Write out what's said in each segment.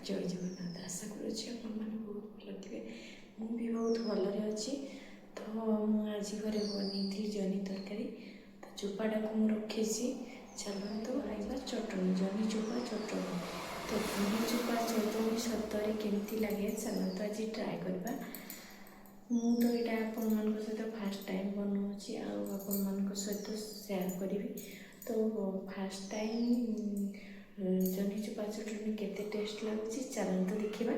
ଜୟ ଜଗନ୍ନାଥ। ଆଶା କରୁଛି ଆପଣମାନେ ବହୁତ ଭଲ ଥିବେ, ମୁଁ ବି ବହୁତ ଭଲରେ ଅଛି। ତ ମୁଁ ଆଜି ଘରେ ବନେଇଥିଲି ଜହ୍ନି ତରକାରୀ, ତ ଚୋପାଟାକୁ ମୁଁ ରଖିଛି। ଚାଲନ୍ତୁ ଖାଇବା ଚଟଣି, ଜହ୍ନି ଚୋପା ଚଟଣି। ତ ଜହ୍ନି ଚୋପା ଚଟଣି ସତରେ କେମିତି ଲାଗେ, ଚାଲନ୍ତୁ ଆଜି ଟ୍ରାଏ କରିବା। ମୁଁ ତ ଏଇଟା ଆପଣମାନଙ୍କ ସହିତ ଫାର୍ଷ୍ଟ ଟାଇମ୍ ବନାଉଛି ଆଉ ଆପଣମାନଙ୍କ ସହିତ ସେୟାର କରିବି। ତ ଫାର୍ଷ୍ଟ ଟାଇମ୍ ଜହ୍ନି ଚୋପା ଚଟଣି କେତେ ଟେଷ୍ଟ ଲାଗୁଛି ଚାଲନ୍ତୁ ଦେଖିବା,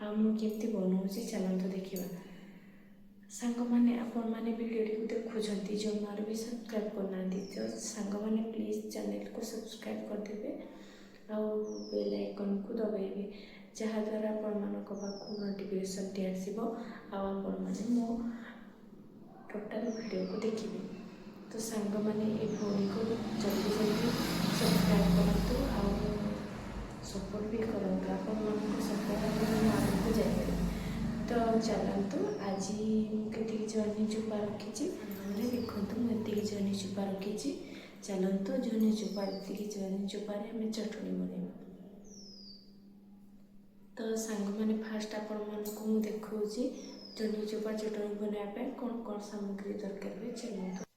ଆଉ ମୁଁ କେମିତି ବନାଉଛି ଚାଲନ୍ତୁ ଦେଖିବା। ସାଙ୍ଗମାନେ, ଆପଣମାନେ ଭିଡ଼ିଓଟିକୁ ଦେଖୁଛନ୍ତି, ଜମାରୁ ବି ସବସ୍କ୍ରାଇବ୍ କରୁନାହାନ୍ତି, ତ ସାଙ୍ଗମାନେ ପ୍ଲିଜ୍ ଚ୍ୟାନେଲକୁ ସବସ୍କ୍ରାଇବ୍ କରିଦେବେ ଆଉ ବେଲ୍ ଆଇକନ୍କୁ ଦବାଇବେ, ଯାହାଦ୍ୱାରା ଆପଣମାନଙ୍କ ପାଖକୁ ନୋଟିଫିକେସନ୍ଟି ଆସିବ ଆଉ ଆପଣମାନେ ମୋ ଟୋଟାଲ୍ ଭିଡ଼ିଓକୁ ଦେଖିବେ। ତ ସାଙ୍ଗମାନେ, ଏ ଭଉଣୀକୁ ଜଲ୍ଦି ଜଲ୍ଦି ସବସ୍କ୍ରାଇବ୍ କରନ୍ତୁ ଆଉ ସପୋର୍ଟ ବି କରନ୍ତୁ। ଆପଣମାନଙ୍କ ସପୋର୍ଟ ମୁଁ ଆଗକୁ ଯାଇପାରିବି। ତ ଚାଲନ୍ତୁ, ଆଜି ମୁଁ କେତିକି ଜହ୍ନି ଚୋପା ରଖିଛି ସାଙ୍ଗମାନେ ଦେଖନ୍ତୁ। ମୁଁ ଏତିକି ଜହ୍ନି ଚୋପା ରଖିଛି। ଚାଲନ୍ତୁ, ଜହ୍ନି ଚୋପା, ଏତିକି ଜହ୍ନି ଚୋପାରେ ଆମେ ଚଟଣି ବନେଇବା। ତ ସାଙ୍ଗମାନେ, ଫାଷ୍ଟ ଆପଣମାନଙ୍କୁ ମୁଁ ଦେଖାଉଛି ଜହ୍ନି ଚୋପା ଚଟଣି ବନେଇବା ପାଇଁ କ'ଣ କ'ଣ ସାମଗ୍ରୀ ଦରକାର ହୁଏ। ଚାଲନ୍ତୁ।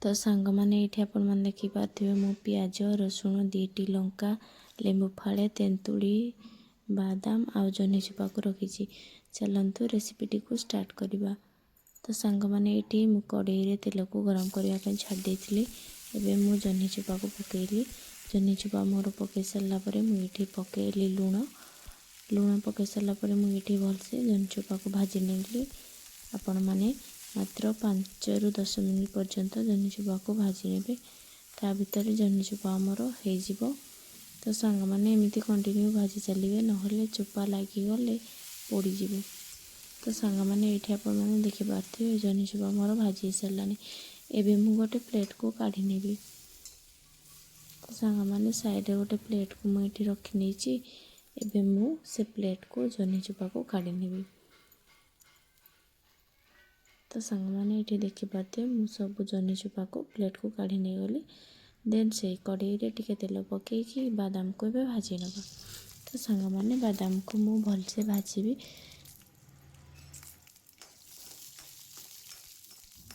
ତ ସାଙ୍ଗମାନେ, ଏଇଠି ଆପଣମାନେ ଦେଖିପାରୁଥିବେ, ମୁଁ ପିଆଜ, ରସୁଣ, 2ଟି ଲଙ୍କା, ଲେମ୍ବୁ ଫାଳେ, ତେନ୍ତୁଳି, ବାଦାମ ଆଉ ଜହ୍ନି ଚୋପାକୁ ରଖିଛି। ଚାଲନ୍ତୁ ରେସିପିଟିକୁ ଷ୍ଟାର୍ଟ କରିବା। ତ ସାଙ୍ଗମାନେ, ଏଇଠି ମୁଁ କଡ଼େଇରେ ତେଲକୁ ଗରମ କରିବା ପାଇଁ ଛାଡ଼ି ଦେଇଥିଲି। ଏବେ ମୁଁ ଜହ୍ନି ଚୋପାକୁ ପକାଇଲି। ଜହ୍ନି ଚୋପା ମୋର ପକାଇ ସାରିଲା ପରେ ମୁଁ ଏଇଠି ପକାଇଲି ଲୁଣ। ଲୁଣ ପକାଇ ସାରିଲା ପରେ ମୁଁ ଏଇଠି ଭଲସେ ଜହ୍ନି ଚୋପାକୁ ଭାଜି ନେଲି। ଆପଣମାନେ ମାତ୍ର 5ରୁ 10 ମିନିଟ୍ ପର୍ଯ୍ୟନ୍ତ ଜହ୍ନି ଚୋପାକୁ ଭାଜି ନେବେ, ତା ଭିତରେ ଜହ୍ନି ଚୋପା ଆମର ହେଇଯିବ। ତ ସାଙ୍ଗମାନେ, ଏମିତି କଣ୍ଟିନ୍ୟୁ ଭାଜି ଚାଲିବେ, ନହେଲେ ଚୋପା ଲାଗିଗଲେ ପୋଡ଼ିଯିବ। ତ ସାଙ୍ଗମାନେ, ଏଇଠି ଆପଣମାନେ ଦେଖିପାରୁଥିବେ, ଜହ୍ନି ଚୋପା ମୋର ଭାଜି ହେଇସାରିଲାଣି। ଏବେ ମୁଁ ଗୋଟେ ପ୍ଲେଟ୍କୁ କାଢ଼ି ନେବି। ତ ସାଙ୍ଗମାନେ, ସାଇଡ଼୍ରେ ଗୋଟେ ପ୍ଲେଟ୍କୁ ମୁଁ ଏଇଠି ରଖିନେଇଛି। ଏବେ ମୁଁ ସେ ପ୍ଲେଟ୍କୁ ଜହ୍ନି ଚୋପାକୁ କାଢ଼ି ନେବି। ତ ସାଙ୍ଗମାନେ, ଏଇଠି ଦେଖିପାରୁଥିବେ, ମୁଁ ସବୁ ଜହ୍ନି ଚୋପାକୁ ପ୍ଲେଟ୍କୁ କାଢ଼ି ନେଇଗଲି। ଦେନ୍ ସେଇ କଡ଼େଇରେ ଟିକେ ତେଲ ପକାଇକି ବାଦାମକୁ ଏବେ ଭାଜି ନେବା। ତ ସାଙ୍ଗମାନେ, ବାଦାମକୁ ମୁଁ ଭଲସେ ଭାଜିବି।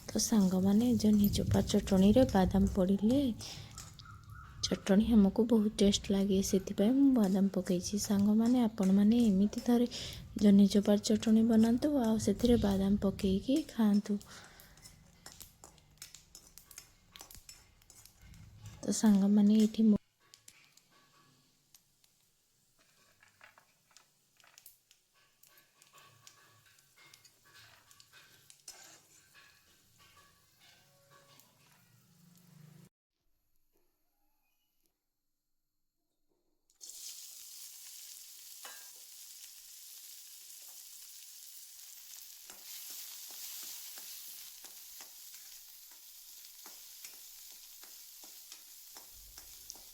ତ ସାଙ୍ଗମାନେ, ଜହ୍ନି ଚୋପା ଚଟଣିରେ ବାଦାମ ପଡ଼ିଲେ ଚଟଣି ଆମକୁ ବହୁତ ଟେଷ୍ଟ ଲାଗେ, ସେଥିପାଇଁ ମୁଁ ବାଦାମ ପକାଇଛି। ସାଙ୍ଗମାନେ, ଆପଣମାନେ ଏମିତି ଥରେ ଜହ୍ନି ଚୋପା ଚଟଣି ବନାନ୍ତୁ ଆଉ ସେଥିରେ ବାଦାମ ପକାଇକି ଖାଆନ୍ତୁ। ତ ସାଙ୍ଗମାନେ, ଏଇଠି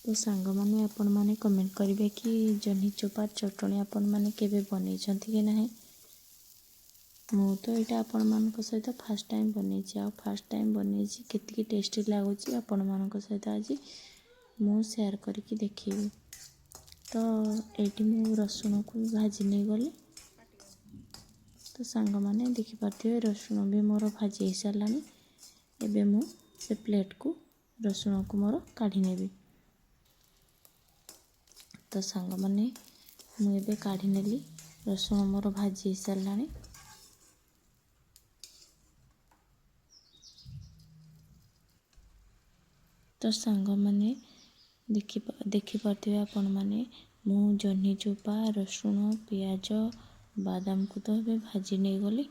ତ ସାଙ୍ଗମାନେ, ଆପଣମାନେ କମେଣ୍ଟ କରିବେ କି ଜହ୍ନି ଚୋପା ଚଟଣି ଆପଣମାନେ କେବେ ବନେଇଛନ୍ତି କି ନାହିଁ। ମୁଁ ତ ଏଇଟା ଆପଣମାନଙ୍କ ସହିତ ଫାର୍ଷ୍ଟ ଟାଇମ୍ ବନେଇଛି, ଆଉ ଫାର୍ଷ୍ଟ ଟାଇମ୍ ବନେଇଛି, କେତିକି ଟେଷ୍ଟି ଲାଗୁଛି ଆପଣମାନଙ୍କ ସହିତ ଆଜି ମୁଁ ସେୟାର କରିକି ଦେଖେଇବି। ତ ଏଇଠି ମୁଁ ରସୁଣକୁ ବି ଭାଜି ନେଇଗଲି। ତ ସାଙ୍ଗମାନେ, ଦେଖିପାରୁଥିବେ, ରସୁଣ ବି ମୋର ଭାଜି ହେଇସାରିଲାଣି। ଏବେ ମୁଁ ସେ ପ୍ଲେଟ୍କୁ ରସୁଣକୁ ମୋର କାଢ଼ି ନେବି। ତ ସାଙ୍ଗମାନେ, ମୁଁ ଏବେ କାଢ଼ି ନେଲି, ରସୁଣ ମୋର ଭାଜି ହେଇସାରିଲାଣି। ତ ସାଙ୍ଗମାନେ, ଦେଖିପାରୁଥିବେ ଆପଣମାନେ, ମୁଁ ଜହ୍ନି ଚୋପା, ରସୁଣ, ପିଆଜ, ବାଦାମକୁ ତ ଏବେ ଭାଜି ନେଇଗଲି।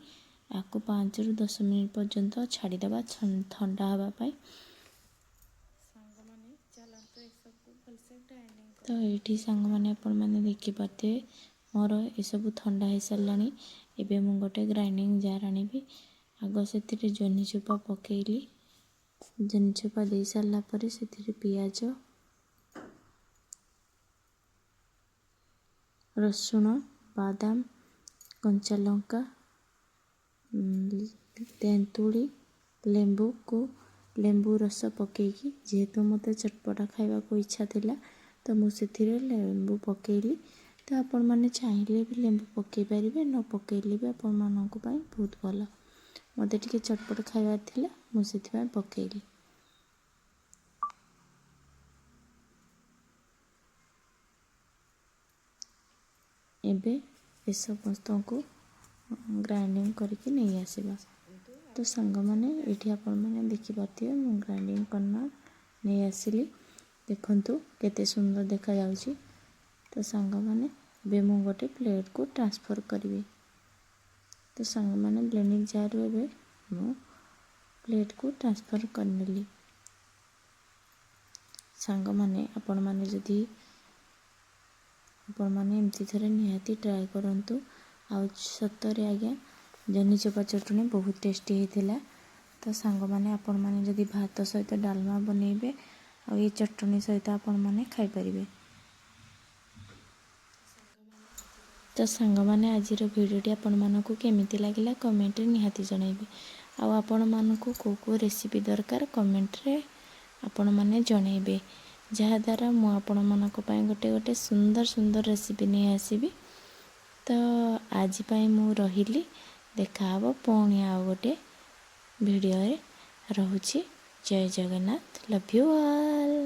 ଆକୁ 5ରୁ 10 ମିନିଟ୍ ପର୍ଯ୍ୟନ୍ତ ଛାଡ଼ିଦେବା ଥଣ୍ଡା ହେବା ପାଇଁ। ସାଙ୍ଗମାନେ, ଚାଲନ୍ତୁ ଏସବୁ ଭଲସେ ଗ୍ରାଇଣ୍ଡିଙ୍ଗ ତ ଏଇଠି ସାଙ୍ଗମାନେ, ଆପଣମାନେ ଦେଖିପାରୁଥିବେ, ମୋର ଏସବୁ ଥଣ୍ଡା ହେଇସାରିଲାଣି। ଏବେ ମୁଁ ଗୋଟେ ଗ୍ରାଇଣ୍ଡିଙ୍ଗ ଜାର୍ ଆଣିବି। ଆଗ ସେଥିରେ ଜହ୍ନି ଚୋପା ପକାଇଲି। ଜହ୍ନି ଚୋପା ଦେଇସାରିଲା ପରେ ସେଥିରେ ପିଆଜ, ରସୁଣ, ବାଦାମ, କଞ୍ଚା ଲଙ୍କା, ତେନ୍ତୁଳି, ଲେମ୍ବୁ ରସ ପକାଇକି, ଯେହେତୁ ମୋତେ ଚଟପଟା ଖାଇବାକୁ ଇଚ୍ଛା ଥିଲା, ତ ମୁଁ ସେଥିରେ ଲେମ୍ବୁ ପକାଇଲି। ତ ଆପଣମାନେ ଚାହିଁଲେ ବି ଲେମ୍ବୁ ପକାଇ ପାରିବେ, ନ ପକାଇଲେ ବି ଆପଣମାନଙ୍କ ପାଇଁ ବହୁତ ଭଲ। ମୋତେ ଟିକେ ଚଟପଟ ଖାଇବାର ଥିଲା, ମୁଁ ସେଥିପାଇଁ ପକାଇଲି। ଏବେ ଏ ସମସ୍ତଙ୍କୁ ଗ୍ରାଇଣ୍ଡିଙ୍ଗ କରିକି ନେଇ ଆସିବା। ତ ସାଙ୍ଗମାନେ, ଏଇଠି ଆପଣମାନେ ଦେଖିପାରୁଥିବେ, ମୁଁ ଗ୍ରାଇଣ୍ଡିଙ୍ଗ କରିନା ନେଇ ଆସିଲି। ଦେଖନ୍ତୁ କେତେ ସୁନ୍ଦର ଦେଖାଯାଉଛି। ତ ସାଙ୍ଗମାନେ, ଏବେ ମୁଁ ଗୋଟେ ପ୍ଲେଟ୍କୁ ଟ୍ରାନ୍ସଫର୍ କରିବି। ତ ସାଙ୍ଗମାନେ, ବ୍ଲେଣ୍ଡିଂ ଜାର୍ରୁ ଏବେ ମୁଁ ପ୍ଲେଟ୍କୁ ଟ୍ରାନ୍ସଫର୍ କରିନେଲି। ସାଙ୍ଗମାନେ, ଆପଣମାନେ ଯଦି ଆପଣମାନେ ଏମିତି ଥରେ ନିହାତି ଟ୍ରାଏ କରନ୍ତୁ। ଆଉ ସତରେ ଆଜ୍ଞା, ଜହ୍ନି ଚୋପା ଚଟଣି ବହୁତ ଟେଷ୍ଟି ହେଇଥିଲା। ତ ସାଙ୍ଗମାନେ, ଆପଣମାନେ ଯଦି ଭାତ ସହିତ ଡାଲମା ବନେଇବେ ଆଉ ଏ ଚଟଣି ସହିତ ଆପଣମାନେ ଖାଇପାରିବେ। ତ ସାଙ୍ଗମାନେ, ଆଜିର ଭିଡ଼ିଓଟି ଆପଣମାନଙ୍କୁ କେମିତି ଲାଗିଲା, କମେଣ୍ଟରେ ନିହାତି ଜଣାଇବେ। ଆଉ ଆପଣମାନଙ୍କୁ କେଉଁ କେଉଁ ରେସିପି ଦରକାର, କମେଣ୍ଟରେ ଆପଣମାନେ ଜଣାଇବେ, ଯାହାଦ୍ୱାରା ମୁଁ ଆପଣମାନଙ୍କ ପାଇଁ ଗୋଟେ ଗୋଟେ ସୁନ୍ଦର ସୁନ୍ଦର ରେସିପି ନେଇ ଆସିବି। ତ ଆଜି ପାଇଁ ମୁଁ ରହିଲି। ଦେଖାହେବ ପୁଣି ଆଉ ଗୋଟେ ଭିଡ଼ିଓରେ। ରହୁଛି। ଜୟ ଜଗନ୍ନାଥ। Love you all.